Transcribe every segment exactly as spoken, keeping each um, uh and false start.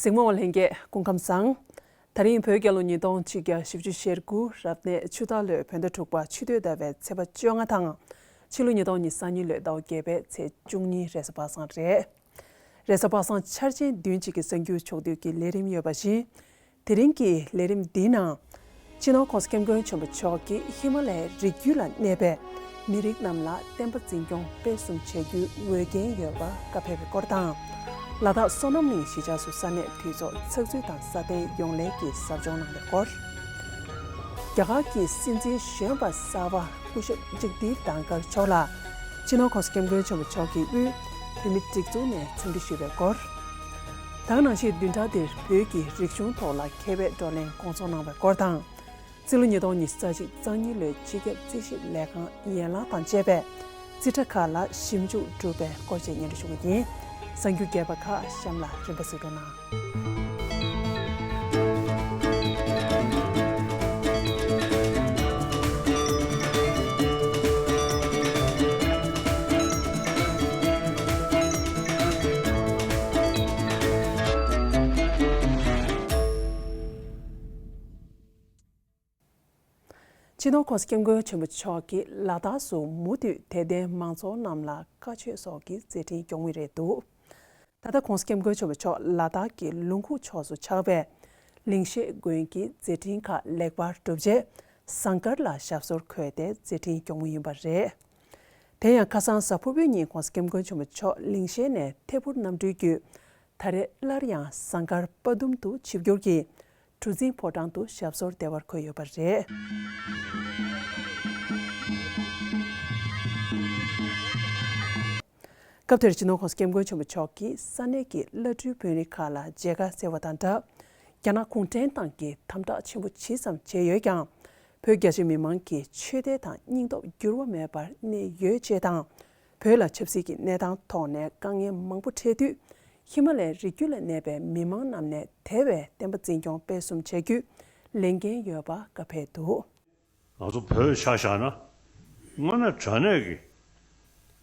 འཛིན་མ་བ་ལྷན་རྒྱས་སྐུ་ཁམས་བཟང་། ད་རིང་བོད་རྒྱལ་ལོ་ཉིས་སྟོང་ཆིག་བརྒྱ་བཞི་བཅུ་ཞེ་དགུ་རབ་གནས་ཆུ་སྟག་ལོའི་བོད་ཟླ་དྲུག་པ་ཆུ་སྟོད་ཟླ་བའི་ཚེས་པ་བཅོ་ལྔ་དང་། ཕྱི་ལོ་ཉིས་སྟོང་ཉི་ཤུ་རྩ་གཉིས་ལོའི་ཟླ་བ་བརྒྱད་པའི་ཚེས་བཅུ་གཉིས་རེས་གཟའ་པ་སངས་རེད། རེས་གཟའ་པ་སངས་འཆར་ཅན་བདུན་གཅིག་གི་གསར་འགྱུར་ཕྱོགས་བསྡུས་ཀྱི་ལས་རིམ་ཡོད་པ་བཞིན། དེ་རིང་གི་ལས་རིམ་འདིའི་ནང་། སྤྱི་ནོར་༸གོང་ས་༸སྐྱབས་མགོན་ཆེན་པོ་མཆོག་གིས་ཧི་མ་ལ་ཡའི་རི་རྒྱུད་ལ་གནས་པའི་མི་རིགས་རྣམས་ལ་བསྟན་པ་འཛིན་སྐྱོང་སྤེལ་གསུམ་བྱ་རྒྱུའི་འོས་འགན་ཡོད་པ་བཀའ་ཕེབས་པའི་སྐོར་དང་། ལ་དྭགས་བསོད་ནམས་གླིང་གཞིས་ཆགས་སུ་ས་གནས་གྲོས་ཚོགས་ཚགས་ཚུད་དང་སྲ་བརྟན་ཡོང་སླད་ཀྱི་ཟབ་སྦྱོང་གནང་བའི་སྐོར། རྒྱ་གར་གྱི་སྲིད་འཛིན་གཞོན་པ་གསར་པ་སྐུ་ཞབས་ཇག་དིབ་དྷན་ཁར་མཆོག་ལ། སྤྱི་ནོར་༸གོང་ས་༸སྐྱབས་མགོན་ཆེན་པོ་མཆོག་གིས་དབུས་བོད་མིའི་སྒྲིག་འཛུགས་ནས་འཚམས་འདྲི་ཞུས་པའི་སྐོར། ད་ག་ནང་བཞིན་བདུན་ཕྲག་འདིར་བོད་ཀྱི་རིག་གཞུང་ཐོག་ལ་མཁས་པའི་བགྲོ་གླེང་སྐོང་ཚོགས་གནང་བའི་སྐོར་དང་། རྩིས་ལོ་ཉིས་སྟོང་ཉི་ཤུ་རྩ་གཅིག་གཙང་ཉིན་ལོའི་སྤྱི་ཁྱབ་རྩིས་ཞིབ་ལས་ཁང་ཡན་ལག་དང་བཅས་པས་རྩིས་ཁྲ་ཁག་ལ་ཞིབ་འཇུག་གྲུབ་པའི་སྐོར་བཅས་སྙན་སྒྲོན་ཞུ་གི་ཡིན། གསར་འགྱུར་རྒྱས་པ་ཁག་གཤམ་ལ་རིམ་པ་གཟིགས་རོགས་གནང་། སྤྱི་ནོར་༸གོང་ས་༸སྐྱབས་མགོན་ཆེན་པོ་མཆོག་གིས་ལ་དྭགས་སུ་མུ་མཐུད་དད་ལྡན་མང་ཚོགས་རྣམས་ལ་བཀའ་ཆོས་སོགས་ཀྱི་མཛད་འཕྲིན་སྐྱོང་མུས་རེད་འདུག། ད་ལྟ་༸གོང་ས་༸སྐྱབས་མགོན་ཆེན་པོ་མཆོག་ལ་དྭགས་ཀྱི་ལུང་ཁུག་ཕྱོགས་སུ་ཆགས་པའི་ལིང་ཤེད་དགོན་གྱི་མཛད་འཕྲིན་ཁག་ལེགས་པར་གྲུབ་རྗེས་ཟངས་དཀར་ལ་ཞབས་སོར་འཁོད་དེ་མཛད་འཕྲིན་སྐྱོང་མུས་ཡིན་པ་རེད། དེ་ཡང་ཁ་སང་གཟའ་ཕུར་བུའི་ཉིན་༸གོང་ས་༸སྐྱབས་མགོན་ཆེན་པོ་མཆོག་ལིང་ཤེད་ནས་ཐད་འཕུར་གནམ་གྲུའི་བརྒྱུད། ད་རེས་སླར་ཡང་ཟངས་དཀར་དཔའ་གདུམ་དུ་ཆིབས་བསྒྱུར་གྱིས། གྲུ་འཛིན་ཕོ་བྲང་དུ་ཞབས་སོར་བདེ་བར་འཁོད་ཡོད་པ་རེད། སྐབས་དེར་སྤྱི་ནོར་༸གོང་ས་༸སྐྱབས་མགོན་ཆེན་པོ་མཆོག་གིས་ས་གནས་ཀྱི་བླ་སྤྲུལ་དཔོན་རིགས་ཁག་ལ་མཇལ་ཁ་བསྩལ་བ་དང་སྦྲགས། རྒྱ་ནག་གུང་ཁྲན་ཏང་གིས་དམ་དྲག་ཆེན་པོ་ཇི་ཙམ་བྱས་ཡོད་ཀྱང་། བོད་རྒྱ་ཆེ་མི་མང་གི་ཆོས་དད་དང་སྙིང་སྟོབས་འགྱུར་བ་མེད་པར་གནས་ཡོད་ཅེས་དང་། བོད་ལ་ཆབ་སྲིད་ཀྱི་གནས་སྟངས་ཐོག་ནས་དཀའ་ངལ་མང་པོ་འཕྲད་དུས། ཧི་མ་ལ་ཡའི་རི་རྒྱུད་ལ་གནས་པའི་མི་མང་རྣམས་ནས་དེ་བས་བསྟན་པ་འཛིན་སྐྱོང་སྤེལ་གསུམ་བྱ་རྒྱུའི་ལས་འགན་ཡོད་པ་བཀའ་ཕེབས་འདུག། ང་ཚོ་བོད་ཆ་བཞག་ན། དངོས་གནས་དྲང་གནས་ཀྱི་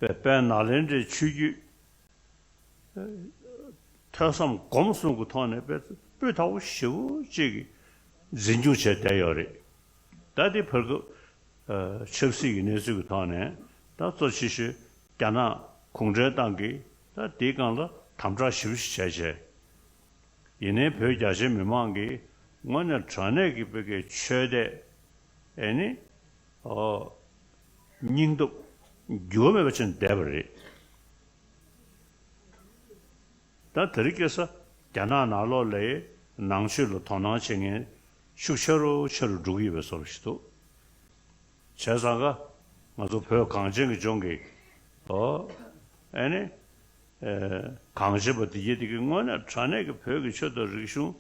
དཔལ་དཔལ་ནཱ་ལེནྡྲའི་ཆོས་བརྒྱུད་ཐོས་བསམ་སྒོམ་གསུམ་གྱི་ཐོག་ནས་དཔེ་སྤུས་དག་པོ་ཞེ་པོ་ཅིག་གིས་འཛིན་སྐྱོང་བྱས་བསྡད་ཡོད་རེད། ད་དེ་བར་སྐབས་ཆབ་སྲིད་ཀྱི་གནས་ཚུལ་གྱི་ཐོག་ནས་ད་གཙོ་ཆེ་ཤོས་རྒྱ་ནག་གུང་ཁྲན་ཏང་གིས་ད་དེའི་སྒང་ལ་དམ་དྲག་ཞེ་པོ་ཞིག་བྱས་བྱས། ཡིན་ནའི་བོད་རྒྱ་ཆེ་མི་མང་གིས་དངོས་གནས་དྲང་གནས་ཀྱི་བོད་ཀྱི་ཆོས་དད་ཨེ་ནི་ཨོ་སྙིང་སྟོབས་འགྱུར་བ་མེད་པ་ཅན་བསྡད་པ་རེད། ད་དེ་རིང་ཁ་སང་རྒྱ་ནག་ནང་ལོགས་ལ་ནང་ཆོས་ལ་དོ་སྣང་བྱེད་མཁན་ཤུགས་ཆེ་རུ་ཆེ་རུ་འགྲོ་གི་ཡོད་པའི་བཟོ་འདྲ་ཞིག་འདུག། བྱས་ཙང་ཀ་ང་ཚོ་བོད་གངས་ཅན་གྱི་ལྗོངས་ཀྱི་ཨོ་ཨེ་ནི་ཨེ་གངས་ཅན་པ་འདི་གྱད་འདི་གིས་དངོས་གནས་དྲང་གནས་ཀྱི་བོད་ཀྱི་ཆོས་དང་རིག་གཞུང་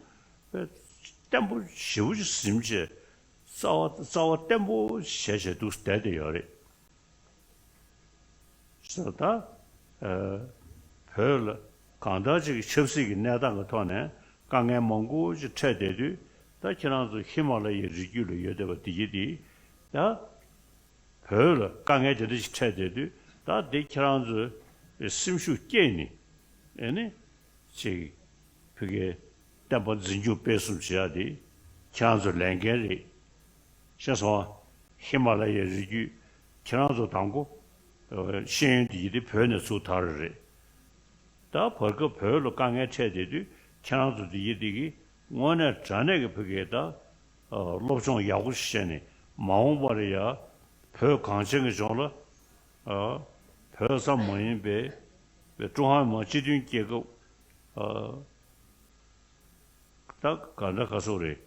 བརྟན་པོ་ཞེ་པོ་ཅིག་ཟིན་བྱས་རྩ་བ་རྩ་བ་བརྟན་པོ་བྱས་བྱས་འདུག་བསྡད་བསྡད་ཡོད་རེད། ཟེར་ད། ཨ། བོད་ལ་གང་ལྟར་ཅིག་གི་ཆབ་སྲིད་ཀྱི་གནས་སྟངས་ཀྱི་ཐོག་ནས་དཀའ་ངལ་མང་པོ་ཅིག་འཕྲད་བསྡད་དུས། ད་ཁྱེད་རང་ཚོ་ཧི་མ་ལ་ཡའི་རི་རྒྱུད་ལ་ཡོད་བསྡད་པ་འདི་གྱད་འདི། ད་བོད་ལ་དཀའ་ངལ་དེ་འདྲ་ཞིག་འཕྲད་བསྡད་དུས། ད་འདི་ཁྱེད་རང་ཚོས་སེམས་ཤུགས་བསྐྱེད་ནས་ཨེ་ནི་ཅིག་བོད་ཀྱི་བསྟན་པ་འཛིན་སྐྱོང་སྤེལ་གསུམ་བྱེད་ཡ་དེ་ཁྱེད་རང་ཚོའི་ལས་འགན་རེད། ཤེས་སོང་ཨ། ཧི་མ་ལ་ཡའི་རི་རྒྱུད་ཁྱེད་རང་ཚོ་དང་པོ་ཤེས་ཡོན་དེ་ཡིན་དེ་བོད་ནས་ཚུར་དར་རེད། ད་བར་སྐབས་བོད་ལ་དཀའ་ངལ་འཕྲད་བསྡད་དུས་ཁྱེད་རང་ཚོ་དེ་ཡིན་དེ་གི་དངོས་གནས་དྲང་གནས་ཀྱི་བོད་སྐད་ད་སློབ་སྦྱོང་ཡག་པོ་ཞིག་བྱས་ནས་མ་འོངས་པར་ཡ་བོད་གངས་ཅན་གྱི་ལྗོངས་ལ་བོད་ཙམ་མ་ཡིན་པའི་ཀྲུང་ཧྭ་མི་དམངས་སྤྱི་མཐུན་རྒྱལ་ཁབ། ད་ག་འདྲ་ག་ཚོད་རེད།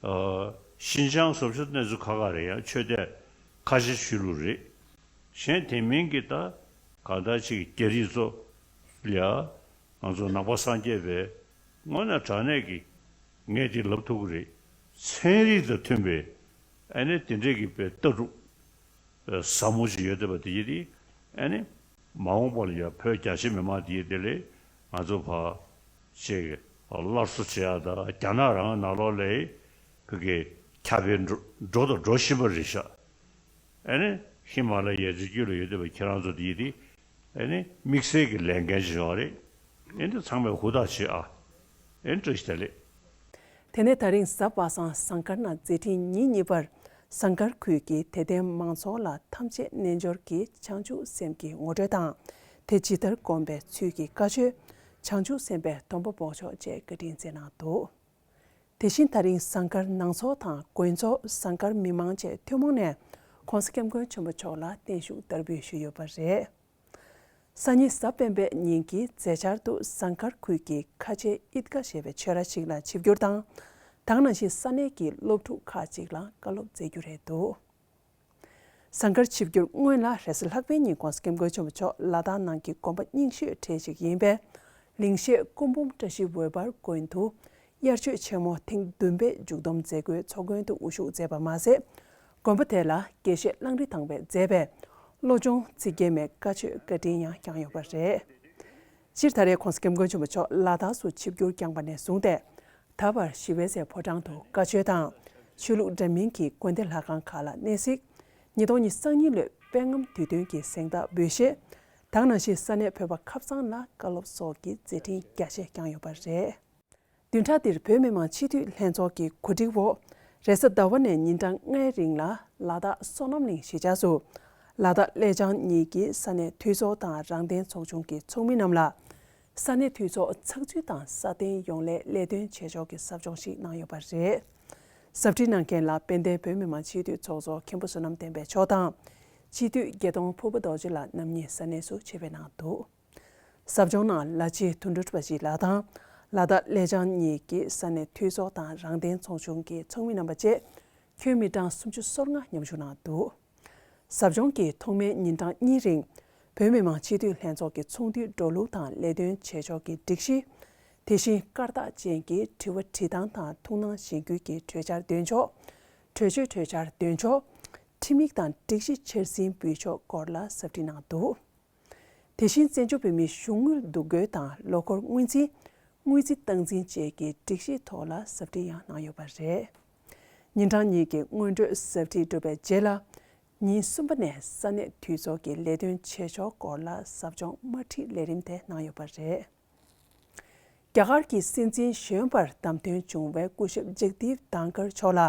ཨ། ཤིན་ཅང་སོགས་ཀྱི་གནས་ཚུལ་ཁག་ཁག་རེད། ཡང་ཆོས་དད་ཁ་ཆེ་ཆོས་ལུགས་རེད། གཞན་དེ་མིན་གྱི་ད་ག་འདྲ་ཅིག་རྒྱ་རིགས་ཚོ་ལ་ང་ཚོ་ནང་པ་སངས་རྒྱས་པའི་དངོས་གནས་དྲང་གནས་ཀྱི་ངས་དེ་ལབ་ཐུབ་ཀྱི་རེད། ཚན་རིག་དང་མཐུན་པའི་ཨ་ནི་དེ་འདྲས་ཀྱི་པའི་ལྟ་གྲུབ་ཟབ་མོ་ཅིག་ཡོད་བསྡད་པ་དེ་ཡིན་དེ། ཨ་ནི་མ་འོངས་པ་ལ་ཡང་བོད་རྒྱ་ཆེ་མི་མང་དེ་ཡིན་དེ་ལས་ང་ཚོ་ཕར་ཅིག་སླར་གསོ་བྱེད་ཡ་དང་། རྒྱ་ནག་རང་ནང་ལོགས་ལ་བོད་ཀྱི་ཁྱབ་སྤེལ་འགྲོ་འགྲོ་དང་འགྲོ་བཞིན་པ་རེད་ཤག། ཨ་ནི་ཧི་མ་ལ་ཡའི་རི་རྒྱུད་ལ་ཡོད་བསྡད་པའི་ཁྱེད་རང་ཚོ་དེ་ཡིན་དེ། ཨ་ནི་དམིགས་བསལ་གྱི་ལས་འགན་ཅིག་ཡོད་རེད། ཨ་ནི་ཚང་མས་ཧུར་ཐག་བྱེད་ཨ། ཨེ་བཀྲ་ཤིས་བདེ་ལེགས། དེ་ནས་ད་རིང་གཟའ་པ་སངས་ཟངས་དཀར་ནང་མཛད་འཕྲིན་ཉིན་གཉིས་པར་ཟངས་དཀར་ཁུལ་གྱི་དད་ལྡན་མང་ཚོགས་ལ་ཐམས་ཅད་རྣལ་འབྱོར་གྱི་བྱང་ཆུབ་སེམས་ཀྱི་ངོ་སྤྲོད་དང་། དེ་ཇི་ལྟར་བསྒོམ་པའི་ཚུལ་གྱི་བཀའ་ཆོས། བྱང་ཆུབ་སེམས་དཔའི་སྡོམ་པ་འབོགས་ཆོག་བཅས་བཀའ་དྲིན་སྩལ་གནང་འདུག་དེ་བཞིན་ད་རིང་ཟངས་དཀར་ནང་ཚོགས་དང་དགོན་ཚོགས། ཟངས་དཀར་མི་མང་བཅས་ཐུན་མོང་ནས་༸གོང་ས་༸སྐྱབས་མགོན་ཆེན་པོ་མཆོག་ལ་བརྟན་བཞུགས་དར་འབུལ་ཞུས་ཡོད་པ་རེད། སང་ཉིན་གཟའ་སྤེན་པའི་ཉིན་གྱི་མཛད་འཆར་དུ་ཟངས་དཀར་ཁུལ་གྱི་ཁ་ཆེ་ཨིད་ཀ་ཞེས་པའི་ཆོས་ར་ཞིག་ལ་ཆིབས་བསྒྱུར་དང་། དེ་ནང་བཞིན་ས་གནས་ཀྱི་སློབ་ཕྲུག་ཁག་ཅིག་ལ་བཀའ་སློབ་སྩལ་རྒྱུ་རེད་འདུག་ཟངས་དཀར་ཆིབས་བསྒྱུར་སྔོན་ལ་རེས་གཟའ་ལྷག་པའི་ཉིན་༸གོང་ས་༸སྐྱབས་མགོན་ཆེན་པོ་མཆོག་ལ་དྭགས་ནང་གི་དགོན་པ་རྙིང་ཤོས་གྲས་ཤིག་ཡིན་པའི་གླིང་ཤེད་སྐུ་འབུམ་བཀྲ་ཤིས་འོད་འབར་དགོན་དུ་དབྱར་ཆོས་ཆེན་མོ་ཐེངས་བདུན་པའི་མཇུག་བསྡོམས་མཛད་སྒོའི་ཚོགས་མགོན་དུ་དབུ་བཞུགས་མཛད་པ་མ་ཟད། དགོན་པ་དེ་ལ་དགེ་བཤེས་གླང་རི་ཐང་པས་མཛད་པའི་བློ་སྦྱོང་ཚིག་བརྒྱད་མའི་བཀའ་ཆོས་བཀའ་དྲིན་ཡང་བསྐྱངས་ཡོད་པ་རེད། སྤྱིར་ད་རེས་༸གོང་ས་༸སྐྱབས་མགོན་ཆེན་པོ་མཆོག་ལ་དྭགས་སུ་ཆིབས་བསྒྱུར་བསྐྱངས་པ་ནས་བཟུང་སྟེ། ད་བར་ཞི་བའི་ཚལ་ཕོ་བྲང་དུ་བཀའ་ཆོས་དང་། ཆོས་ལུགས་འདྲ་མིན་གྱི་དགོན་སྡེ་ལྷ་ཁང་ཁག་ལ་གནས་གཟིགས། ཉིས་སྟོང་ཉི་ཤུ་རྩ་གཉིས་ལོའི་དཔལ་རྔམ་དུས་སྟོན་གྱི་གཟེངས་རྟགས་འབུལ་བཞེས། དེ་ནང་བཞིན་ས་གནས་བོད་པ་ཁབ་ཚང་ལ་བཀའ་སློབ་སོགས་ཀྱི་མཛད་འཕྲིན་རྒྱ་ཆེ་བསྐྱངས་ཡོད་པ་རེད། བདུན་ཕྲག་འདིར་བོད་མི་མང་སྤྱི་འཐུས་ལྷན་ཚོགས་ཀྱི་གོ་སྒྲིག་འོག་རེས་གཟའ་ཟླ་བ་ནས་ཉིན་གྲངས་ལྔའི་རིང་ལ་ལ་དྭགས་བསོད་ནམས་གླིང་གཞིས་ཆགས་སུ། ལ་དྭགས་ཀླད་བྱང་གཉིས་ཀྱི་ས་གནས་འཐུས་ཚོགས་དང་རང་བདེན་ཚོགས་ཆུང་གི་ཚོགས་མི་རྣམས་ལ། ས་གནས་འཐུས་ཚོགས་ཚགས་ཚུད་དང་སྲ་བརྟན་ཡོང་སླད་ལས་དོན་བྱེད་ཕྱོགས་ཀྱི་ཟབ་སྦྱོང་ཞིག་གནང་ཡོད་པ་རེད། ཟབ་ཁྲིད་གནང་མཁན་ལ་དཔལ་ལྡན་བོད་མི་མང་སྤྱི་འཐུས་ཚོགས་གཙོ་མཁན་པོ་བསོད་ནམས་བསྟན་འཕེལ་མཆོག་དང་། སྤྱི་འཐུས་དགེ་གདོང་ཕུར་བུ་རྡོ་རྗེ་ལགས་རྣམ་གཉིས་ས་གནས་སུ་ཆེད་ཕེབས་གནང་འདུག་ཟབ་སྦྱོང་ནང་ལ་ཕྱི་དོན་གྲུབ་པ་ཞིག་ལགས་དང་། ལ་དྭགས་ཀླད་བྱང་གཉིས་ཀྱི་ས་གནས་འཐུས་ཚོགས་དང་རང་བདེན་ཚོགས་ཆུང་གི་ཚོགས་མི་རྣམ་པ་བཅས་ཁྱོན་མི་གྲངས་སུམ་ཅུ་སོ་ལྔ་མཉམ་ཞུགས་གནང་འདུག་ཟབ་སྦྱོང་གི་ཐོག་མའི་ཉིན་གྲངས་གཉིས་རིང་། བོད་མི་མང་སྤྱི་འཐུས་ལྷན་ཚོགས་ཀྱི་ཚོགས་འདུའི་འགྲོ་ལུགས་དང་ལས་དོན་བྱེད་ཕྱོགས་ཀྱི་སྒྲིག་གཞི། དེ་བཞིན་སྐར་རྟགས་ཅན་གྱི་དྲི་བ་དྲིས་སྟངས་དང་ཐུགས་སྣང་གཞེན་སྐུལ་གྱི་གྲོས་འཆར་འདོན་ཕྱོགས། གྲོས་ཆོད་གྲོས་འཆར་འདོན་ཕྱོགས། ཁྲིམས་ཡིག་དང་སྒྲིག་གཞི་འཆར་ཟིན་འབུལ་ཕྱོགས་སྐོར་ལ་ཟབ་ཁྲིད་གནང་འདུག་དེ་བཞིན་བཙན་བྱོལ་བོད་མིའི་གཞུང་དངུལ་བསྡུ་དགོས་དང་ལོ་འཁོར་སྔོན་རྩིས། དངུལ་རྩིས་སྟངས་འཛིན་བཅས་ཀྱི་སྒྲིག་གཞིའི་ཐོག་ལ་ཟབ་ཁྲིད་ཡང་གནང་ཡོད་པ་རེད། ཉིན་གྲངས་གཉིས་ཀྱི་སྔོན་འགྲོའི་ཟབ་ཁྲིད་གྲུབ་པའི་རྗེས་ལ། ཉིན་གསུམ་པ་ནས་ས་གནས་འཐུས་ཚོགས་ཀྱི་ལས་དོན་བྱེད་ཕྱོགས་སྐོར་ལ་ཟབ་སྦྱོང་དམར་ཁྲིད་ལས་རིམ་དེ་གནང་ཡོད་པ་རེད། རྒྱ་གར་གྱི་སྲིད་འཛིན་གཞོན་པར་བདམས་ཐོན་བྱུང་བའི་སྐུ་ཞབས་ཇག་དིབ་དང་ཀར་མཆོག་ལ།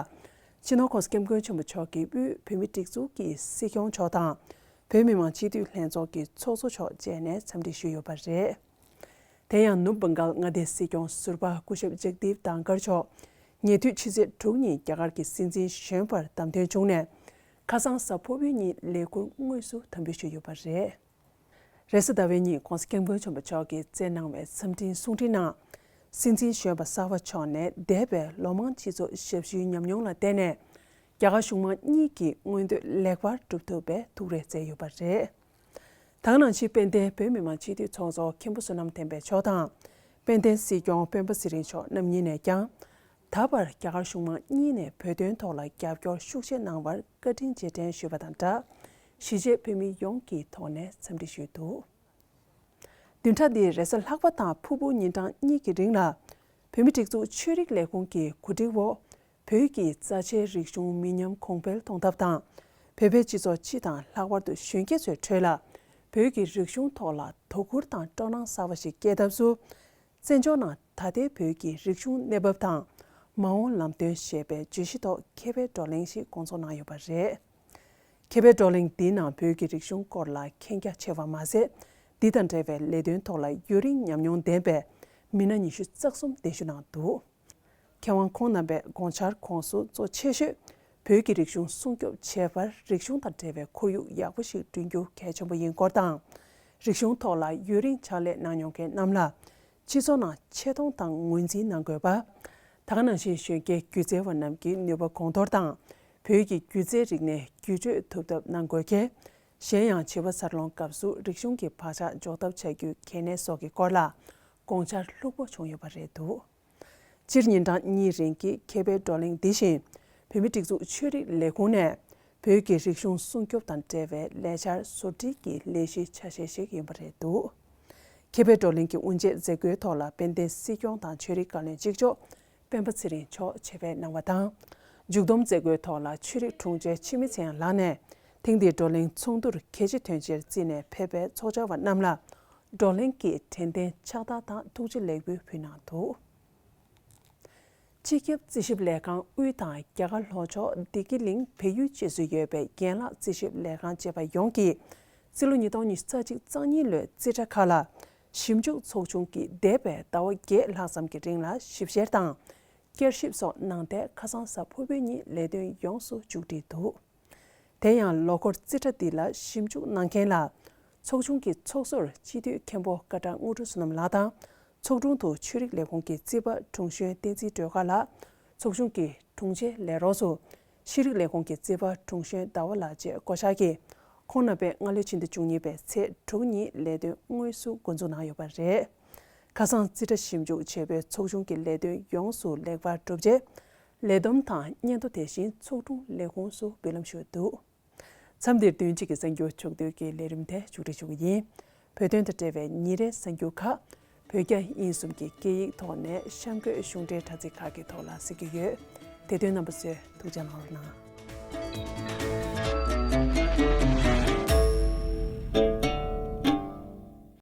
སྤྱི་ནོར་༸གོང་ས་༸སྐྱབས་མགོན་ཆེན་པོ་མཆོག་གིས་དབུས་བོད་མིའི་སྒྲིག་འཛུགས་ཀྱི་སྲིད་སྐྱོང་མཆོག་དང་། བོད་མི་མང་སྤྱི་འཐུས་ལྷན་ཚོགས་ཀྱི་ཚོགས་གཙོ་མཆོག་བཅས་ནས་འཚམས་འདྲི་ཞུས་ཡོད་པ་རེད། དེ་ཡང་ནུབ་བྷང་གལ་མངའ་སྡེའི་སྲིད་སྐྱོང་ཟུར་པ་སྐུ་ཞབས་ཇག་དིབ་དང་ཀར་མཆོག་ཉེ་དུས་ཕྱི་ཚེས་དྲུག་ཉིན་རྒྱ་གར་གྱི་སྲིད་འཛིན་གཞོན་པར་བདམས་ཐོན་བྱུང་ནས། ཁ་སང་གཟའ་ཕུར་བུའི་ཉིན་ལས་འཁུར་དངོས་སུ་དམ་འབུལ་ཞུས་ཡོད་པ་རེད། རེས་གཟའ་ཟླ་བའི་ཉིན་༸གོང་ས་༸སྐྱབས་མགོན་ཆེན་པོ་མཆོག་གིས་སྩལ་གནང་བའི་འཚམས་འཕྲིན་གསུང་འཕྲིན་ནང་། སྲིད་འཛིན་གཞོན་པ་གསར་པ་མཆོག་ནས་འདས་པའི་ལོ་མང་སྤྱི་ཚོགས་ཞབས་ཞུའི་ཉམས་མྱོང་ལ་བརྟེན་ནས། རྒྱ་གར་གཞུང་མང་གཉིས་ཀྱི་མངོན་འདོད་ལེགས་པར་འགྲུབ་ཐུབ་པའི་ཐུགས་རེ་བསྩལ་ཡོད་པ་རེད། ད་ག་ནང་བཞིན་དཔལ་ལྡན་བོད་མི་མང་སྤྱི་འཐུས་ཚོགས་གཙོ་མཁན་པོ་བསོད་ནམས་བསྟན་འཕེལ་མཆོག་དང་། དཔལ་ལྡན་སྲིད་སྐྱོང་སྤེན་པ་ཚེ་རིང་མཆོག་རྣམ་གཉིས་ནས་ཀྱང་། ད་བར་རྒྱ་གར་གཞུང་མང་གཉིས་ནས་བོད་དོན་ཐོག་ལ་རྒྱབ་སྐྱོར་ཤུགས་ཆེ་གནང་བར་བཀའ་དྲིན་རྗེས་དྲན་ཞུས་པ་དང་སྦྲགས། གཞིས་བྱེས་བོད་མི་ཡོངས་ཀྱི་ཐོག་ནས་འཚམས་འདྲི་ཞུས་འདུག་བདུན་ཕྲག་འདིའི་རེས་གཟའ་ལྷག་པ་དང་ཕུར་བུ་ཉིན་གྲངས་གཉིས་ཀྱི་རིང་ལ། བོད་མིའི་སྒྲིག་འཛུགས་ཆོས་རིག་ལས་ཁུངས་ཀྱི་གོ་སྒྲིག་འོག་བོད་ཀྱི་རྩ་ཆེའི་རིག་གཞུང་མི་ཉམས་གོང་འཕེལ་གཏོང་ཐབས་དང་། བོད་པའི་སྤྱི་ཚོགས་སྤྱི་དང་ལྷག་པར་དུ་གཞོན་སྐྱེས་ཚོའི་ཁྲོད་ལ། བོད་ཀྱི་རིག་གཞུང་ཐོག་ལ་དོ་ཁུར་དང་སྤྲོ་སྣང་གསར་པ་ཞིག་སྐྱེད་ཐབས་སུ། བཙན་བྱོལ་ནང་ད་ལྟའི་བོད་ཀྱི་རིག་གཞུང་གནས་བབ་དང་། མ་འོངས་ལམ་སྟོན་ཞེས་པའི་བརྗོད་གཞི་ཐོག་མཁས་པའི་བགྲོ་གླེང་ཞིག་སྐོང་ཚོགས་གནང་ཡོད་པ་རེད། མཁས་པའི་བགྲོ་གླེང་འདིའི་ནང་བོད་ཀྱི་རིག་གཞུང་སྐོར་ལ་མཁྱེན་རྒྱ་ཆེ་བ་མ་ཟད། འདི་དང་འབྲེལ་བའི་ལས་དོན་ཐོག་ལ་ཡུན་རིང་ཉམས་མྱོང་ལྡན་པའི་མི་སྣ་ཉི་ཤུ་རྩ་གསུམ་གདན་ཞུ་གནང་འདུག་མཁས་དབང་ཁོང་རྣམ་པས་དགོངས་འཆར་ཁོངས་སུ་གཙོ་ཆེ་ཤོས། བོད་ཀྱི་རིག་གཞུང་སྲུང་སྐྱོབ་བྱེད་པར་རིག་གཞུང་དང་འབྲེལ་བའི་ཁོར་ཡུག་ཡག་པོ་ཞིག་བསྐྲུན་རྒྱུ་གལ་ཆེན་པོ་ཡིན་སྐོར་དང་། རིག་གཞུང་ཐོག་ལ་ཡུན་རིང་ཕྱག་ལས་གནང་མྱོང་མཁན་རྣམས་ལ། སྤྱི་ཚོགས་ནང་ཆེ་མཐོང་དང་ངོས་འཛིན་གནང་དགོས་པ། ད་ག་ནང་བཞིན་གཞོན་སྐྱེས་སྒྱུ་རྩལ་བ་རྣམས་ཀྱི་ནུས་པ་གོང་མཐོར་དང་། བོད་ཀྱི་སྒྱུ་རྩལ་རིག་གནས་བརྒྱུད་སྤྲོད་ཐུབ་ཐབས་གནང་དགོས་གལ། གཞན་ཡང་བྱིས་པ་འཚར་ལོངས་སྐབས་སུ་རིག་གཞུང་གི་བག་ཆགས་འཇོག་ཐབས་བྱ་རྒྱུའི་གལ་གནད་སོགས་ཀྱི་སྐོར་ལ་དགོངས་འཆར་ལྷུག་པོ་བྱུང་ཡོད་པ་རེད་འདུག་སྤྱིར་ཉིན་གྲངས་གཉིས་རིང་གི་མཁས་པའི་བགྲོ་གླེང་འདི་བཞིན་བོད་མིའི་སྒྲིག་འཛུགས་ཆོས་རིག་ལས་ཁུངས་ནས་བོད་ཀྱི་རིག་གཞུང་སྲུང་སྐྱོབ་དང་འབྲེལ་བའི་ལས་འཆར་བཟོ་སྒྲིག་གི་ལས་གཞིའི་ཆ་ཤས་ཤིག་ཡིན་པ་རེད་འདུག་མཁས་པའི་བགྲོ་གླེང་གི་དབུ་འབྱེད་མཛད་སྒོའི་ཐོག་ལ་དཔལ་ལྡན་སྲིད་སྐྱོང་དང་ཆོས་རིག་བཀའ་བློན་གཅིག་ལྕོགས་སྤེན་པ་ཚེ་རིང་མཆོག་ཆེད་ཕེབས་གནང་བ་དང་། མཇུག་བསྡོམས་མཛད་སྒོའི་ཐོག་ལ་ཆོས་རིག་དྲུང་ཆེ་འཆི་མེད་ཚེ་དབྱངས་ལགས་ནས་ཐེངས་འདིའི་བགྲོ་གླེང་ཚོགས་འདུར་གལ་ཆེ་དོན་ཆེར་བརྩིས་ནས་ཕེབས་པའི་ཚོགས་བཅར་བ་རྣམས་ལ་བགྲོ་གླེང་གི་དྲན་རྟེན་ཕྱག་རྟགས་དང་ཐུགས་རྗེ་ལེགས་འབུལ་ཕུལ་གནང་འདུག་སྤྱི་ཁྱབ་རྩིས་ཞིབ་ལས་ཁང་དབུས་དང་རྒྱ་གར་ལྷོ་ཕྱོགས་བདེ་སྐྱིད་གླིང་བལ་ཡུལ་བཅས་སུ་ཡོད་པའི་རྒན་ལགས་རྩིས་ཞིབ་ལས་ཁང་བཅས་པ་ཡོངས་ཀྱིས་རྩིས་ལོ་ཉིས་སྟོང་ཉི་ཤུ་རྩ་གཅིག་རྩ་གཉིས་ལོའི་རྩིས་ཁྲ་ཁག་ལ་ཞིབ་འཇུག་ཚོགས་ཆུང་གིས་འདས་པའི་ཟླ་བ་བརྒྱད་ལྷག་ཙམ་གྱི་རིང་ལ་ཞིབ་བཤེར་དང་བསྐྱར་ཞིབ་སོགས་གནང་སྟེ་ཁ་སང་གཟའ་ཕུར་བུའི་ཉིན་ལས་དོན་ཡོངས་སུ་མཇུག་སྒྲིལ་འདུག་དེ་ཡང་ལོ་འཁོར་རྩིས་ཁྲ་འདི་ལ་ཞིབ་འཇུག་གནང་མཁན་ལ་ཚོགས་ཆུང་གི་ཚོགས་ཟུར་སྤྱི་འཐུས་མཁན་པོ་སྐད་གྲགས་དངོས་གྲུབ་བསོད་ནམས་ལགས་དང་། ཚོགས་དྲུང་དུ་ཆོས་རིག་ལས་ཁུངས་ཀྱི་རྩིས་པ་དྲུང་གཞོན་བསྟན་འཛིན་སྒྲོལ་དཀར་ལགས། ཚོགས་ཆུང་གི་དྲུང་ཆེ་ལས་རོགས་སུ་ཤེས་རིག་ལས་ཁུངས་ཀྱི་རྩིས་པ་དྲུང་གཞོན་ཟླ་བ་ལགས་བཅས་བསྐོ་གཞག་གིས་ཁོང་རྣམ་པས་སྔ་ལོའི་ཕྱི་ཟླ་བཅུ་གཉིས་པའི་ཚེས་དྲུག་ཉིན་ལས་དོན་དངོས་སུ་འགོ་འཛུགས་གནང་ཡོད་པ་རེད། ཁ་སང་རྩིས་ཁྲ་ཞིབ་འཇུག་བྱེད་པོའི་ཚོགས་ཆུང་གི་ལས་དོན་ཡོངས་སུ་ལེགས་པར་གྲུབ་རྗེས། ལས་བསྡོམས་དང་སྙན་ཐོ་དེ་བཞིན་ཚོགས་དྲུང་ལས་ཁུངས་སུ་འབུལ་ལམ་ཞུས་འདུག་མཚམས་འདིར་བདུན་གཅིག་གི་གསར་འགྱུར་ཕྱོགས་བསྡུས་ཀྱི་ལས་རིམ་དེ་མཇུག་སྒྲིལ་ཞུ་གི་ཡིན། བོད་དོན་དང་འབྲེལ་བའི་ཉིན་རེའི་གསར་འགྱུར་ཁག་བོད་རྒྱ་དབྱིན་གསུམ་གྱི་སྐད་ཡིག་ཐོག་ནས་གཤམ་འཁོད་གཞུང་འབྲེལ་དྲ་ཚིགས་ཁག་གི་ཐོག་ལ་གཟིགས་རྒྱུ་ཡོད། དེ་དོན་རྣམ་པ་ཚོས་ཐུགས་རྗེ་གནང་རོགས་གནང་།